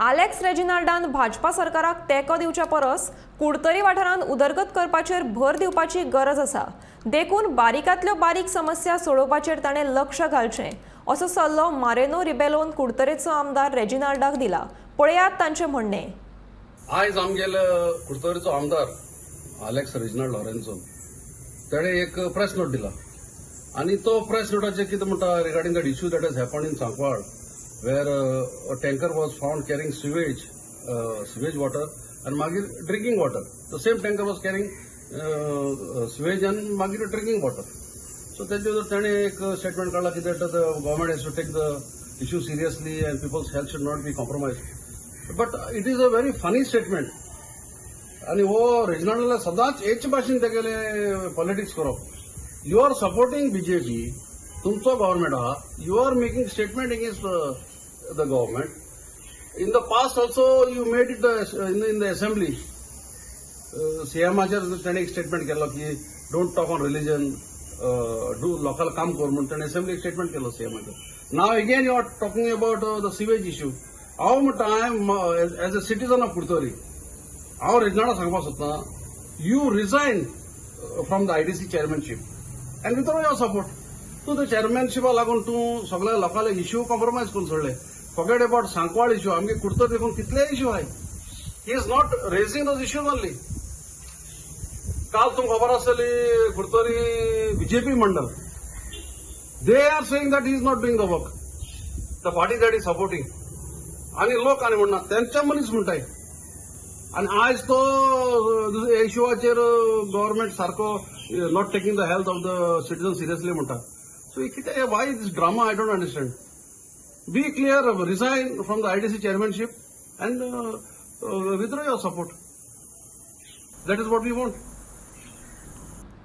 Alex रेजिनाल्डान Bhajpa सरकाराक तेंको दिवच्या परस कुडतरी वाठारांत उदरगत करपाचेर भर दिवपाची गरज आसा. देखून बारिकांतल्यो बारीक समस्या सोडोवपाचेर ताणें लक्ष घालचें, असो सल्लो मारिनो रिबेलोन कुडतरेचो आमदार रेजिनाल्डाक दिला. पळयात तांचें म्हणणें. आयज आमगेले कुडतरीचो आमदार आलेक्स रेजिनाल्ड लॉरेन्सोन ताणें एक प्रेस नोट दिला आनी तो प्रेस नोटाचेर कितें म्हणटा regarding that issue that has happen in Sancoale, where a tanker was found carrying sewage water आनी मागीर drinking water. The same tanker was carrying sewage आनी मागीर ड्रिंकींग वॉटर. सो तेजे भितर ताणें एक स्टेटमेंट काडला की that the government has to take the issue seriously and people's health should not be compromise. But it is a very funny statement. आनी हो रेजिनाल्डला सदांच हेच भाशेन तेगेले पॉलिटिक्स करप. You are supporting BJP, तुमचो गव्हर्मेंट आहा, you are making statement against the government. In the past also you made it in the assembly. सीएमाचेर ताणें एक स्टेटमेंट केलो की don't talk on religion, do लोकांक काम कर म्हणून ताणें असेंब्ली स्टेटमेंट केलो सीएमाचेर. Now again you are talking about the sewage issue. हांव म्हणटा, I am as a citizen of Curtorim, हांव रेजिनाल्डा सांगपाक सोदता, you resign from the IDC chairmanship and withdraw your support. तूं ते चेअरमॅनशिपा लागून तूं सगळ्या लोकांले इश्यू कॉम्प्रोमायज करून सोडले. Forget about Sancoale issue, आमगे कुडतर देखून कितले इश्यू आहाय. He is not raising those issues only. काल तुमकां खबर आसतली, Curtorim BJP Mandal, they are saying that he is not doing the work, the party that is supporting. आनी लोक आनी म्हणना, तेंच्या मनीस म्हणटाय. आनी आयज तो इशुवाचेर गव्हर्मेंट सारको not taking the health of the citizen seriously म्हणटा. सो कितें, why this drama, I don't understand. Be clear, resign from the IDC chairmanship and withdraw your support. That is what we want.